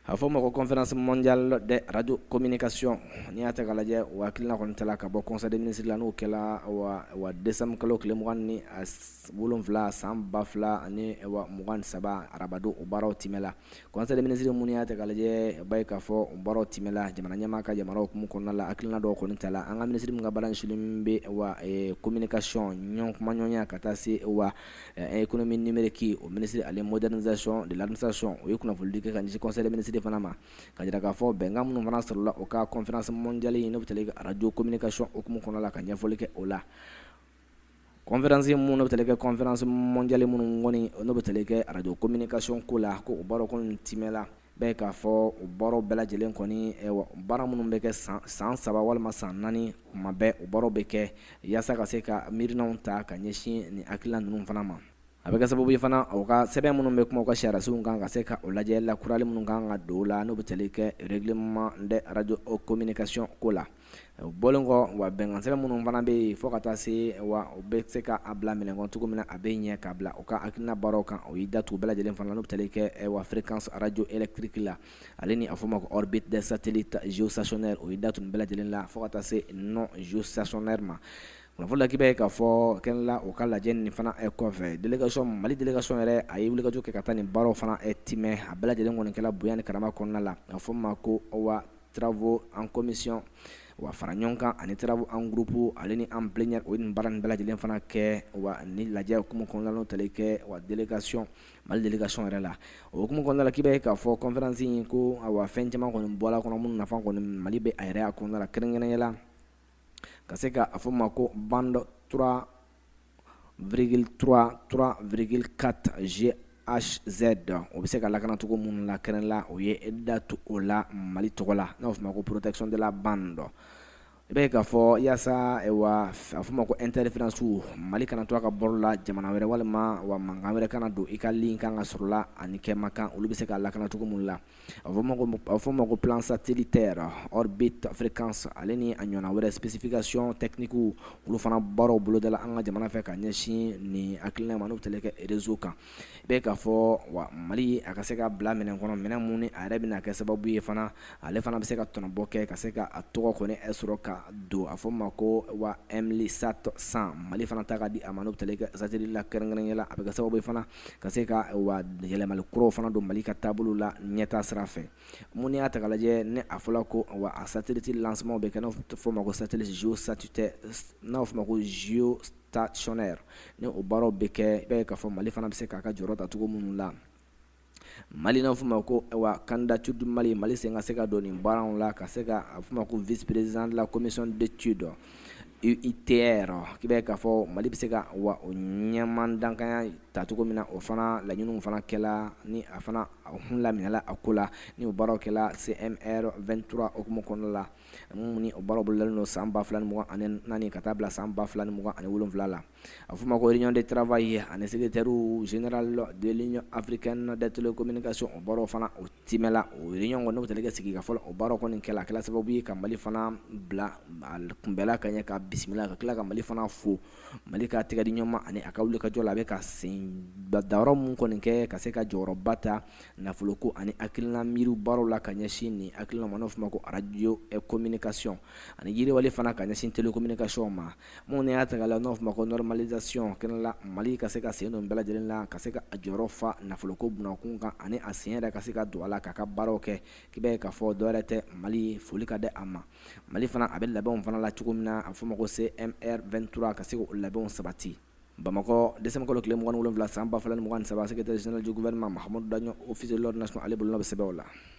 A fɔ ma ko Conférence mondiale de radio communication. N'i y'a ta k'a lajɛ, o hakilina kɔni tala ka bɔ conseil des ministres la, n'o kɛla wa décembre kalo tile 27 san 2023, arabadon. O baaraw timɛla. Conseil des ministres mun y'a ta k'a lajɛ, ba ye k'a fɔ o baaraw timɛla jamana ɲɛmaa ka yamaruyaw hukumu kɔnɔna la. Hakilina dɔw kɔni tala, an ka minisiri min ka baara ɲɛsinnen bɛ wa communication, ɲɔgɔn kumaɲɔgɔnya, ka taa se wa économie numérique, o ministre ale modernisation de l'administration, o ye kunnafonidi kɛ ka ɲɛsin conseil des ministres fana ma, ka jira k'a fɔ bɛnkan minnu fana sɔrɔla o ka conférence mondiale, n'o bɛ tali kɛ radio communication hukumu kɔnɔna la, ka ɲɛfɔli kɛ o la. Conférence minnu bɛ tali kɛ, conférence mondiale minnu kɔni n'o bɛ tali kɛ radio communication ko la, ko o baaraw kɔni timɛla bɛɛ k'a fɔ o baaraw bɛɛ lajɛlen kɔni, baara minnu bɛ kɛ san 3 walima san 4 kuma bɛɛ, o baaraw bɛ kɛ yaasa ka se ka miirinaw ta ka ɲɛsin nin hakilina ninnu fana ma. A bɛ kɛ sababu ye fana, o ka sɛbɛn minnu bɛ kuma u ka sariyasunw kan, ka se ka o lajɛ, lakurali minnu kan ka don o la, n'o bɛ tali kɛ règlement de radio communication ko la. O bɔlen kɔ, wa bɛnkan sɛbɛn minnu fana bɛ yen, fo ka taa se wa o bɛ se ka a bila minɛn kɔnɔ cogo min na, a bɛ ɲɛ ka bila u ka hakilina baaraw kan, o y'i datugu bɛɛ lajɛlen fana, n'o bɛ tali kɛ wa fréquence radio électrique la, ale ni a fɔ ma ko orbite des satellites géostationnaires, o y'i datugu bɛɛ lajɛlen la, fo ka taa se non géostationnaire ma. Kunnafoni la, k'i b'a ye k'a fɔ kɛnɛ la, o ka lajɛ nin fana kɔfɛ, délégation Mali, délégation yɛrɛ, a ye wulikajɔ kɛ ka taa nin baaraw fana timɛ. A bɛɛ lajɛlen kɔni kɛla bonya ni karama kɔnɔna la. A fɔ ma ko wa travaux en commission, wa fara ɲɔgɔn kan, ani travaux en groupe, ale ni en plénière, o ye nin baara nin bɛɛ lajɛlen fana kɛ. Wa ni lajɛ hukumu kɔnɔna la, n'o tali kɛ wa délégation Mali, délégation yɛrɛ la, o hukumu kɔnɔna la, k'i b'a ye k'a fɔ conférence in ko wa fɛn caman kɔni bɔra kɔnɔ minnu nafa kɔni Mali bɛ a yɛrɛ a kɔnɔna la, kɛrɛnkɛrɛnnenya la ka se ka a fɔ ma ko bande 3,3, 3,4 GHz, o bɛ se ka lakana cogo minnu la kɛnɛ la, o ye datu o la Mali tɔgɔ la, n'a fɔ ma ko protection de la bande. I b'a ye k'a fɔ yaasa wa a fɔ ma ko interférence, Mali kana to a ka bɔrɔ la jamana wɛrɛ, walima wa mankan wɛrɛ kana don i ka ligne kan ka sɔrɔ la ani kɛma kan, olu bɛ se ka lakana cogo minnu la. A fɔ ma ko plan satellitaire, orbite, fréquence, ale ni a ɲɔgɔnna wɛrɛ, spécification technique, olu fana baaraw bolodala an ka jamana fɛ ka ɲɛsin nin hakilina ma, n'o bɛ tali kɛ réseau kan. I b'a ye k'a fɔ wa Mali a ka se ka bila minɛn kɔnɔ, minɛn mun ni a yɛrɛ bɛna kɛ sababu ye fana, ale fana bɛ se ka tɔnɔbɔ kɛ ka se ka a tɔgɔ kɔni sɔrɔ ka don a fɔ ma ko wa Envisat 100, Mali fana ta ka di a ma, n'o bɛ tali kɛ satellite la kɛrɛnkɛrɛnnenya la. A bɛ kɛ sababu ye fana ka se ka wa yɛlɛmali kuraw fana don Mali ka taabolo la ɲɛtaa sira fɛ. Mun y'a ta k'a lajɛ, ni a fɔla ko wa a satellite lancement bɛ kɛ, n'a fɔ ma ko satellite géostatutaire, n'a fɔ ma ko géostationnaire, ni o baaraw bɛ kɛ, i b'a ye k'a fɔ Mali fana bɛ se k'a ka jɔyɔrɔ ta cogo minnu la. Mali, n'a fɔ ma ko wa candidature du Mali, Mali sen ka se ka don nin baaraw la, ka se ka a fɔ ma ko vice président de la commission d'études UITR, k'i b'a ye k'a fɔ Mali bɛ se ka wa o ɲɛma dankanya ta cogo min na, o fana laɲiniw fana kɛla, ni a fana hun laminɛla a ko la, ni o baaraw kɛla CMR 23 hukumu kɔnɔna la, mun ni o baaraw bolodalen don san 2024 ka taa bila san 2027 la. A fɔ ma ko réunion de travail ani secrétaire général de l'Union africaine des télécommunications, o baaraw fana o timɛla. O réunion kɔni, n'o bɛ tali kɛ sigi ka fɔlɔ, o baaraw kɔni kɛla, a kɛla sababu ye ka Mali fana bila kunbɛla ka ɲɛ, ka bisimila, ka tila ka Mali fana fo Mali ka tɛgɛ di ɲɔgɔn ma ani a ka wuli ka jɔ la, a bɛ ka sen dayɔrɔ mun kɔni kɛ ka se ka jɔyɔrɔba ta nafoloko ani hakilina miiri baaraw la ka ɲɛsin nin hakilina ma, n'o fɔ ma ko radio communication, ani yiriwali fana ka ɲɛsin télécommunication ma. Mun y'a ta la, n'o fɔ ma ko normalisation kɛnɛ la, Mali ka se ka sen don bɛɛ lajɛlen la, ka se ka a jɔyɔrɔ fa nafoloko bunakun kan, ani a sen yɛrɛ ka se ka don a la k'a ka baaraw kɛ. K'i b'a ye k'a fɔ dɔwɛrɛ tɛ, Mali foli ka di a ma. Mali fana a bɛ labɛnw fana la cogo min na, a fɔ ma ko CMR 23, ka se k'o labɛnw sabati. Bamakɔ, décembre kalo tile 27 san 2023, secrétaire général du gouvernement Mahamadou Daɲɔ, officier de l'ordre national, ale bolonɔ bɛ sɛbɛnw la.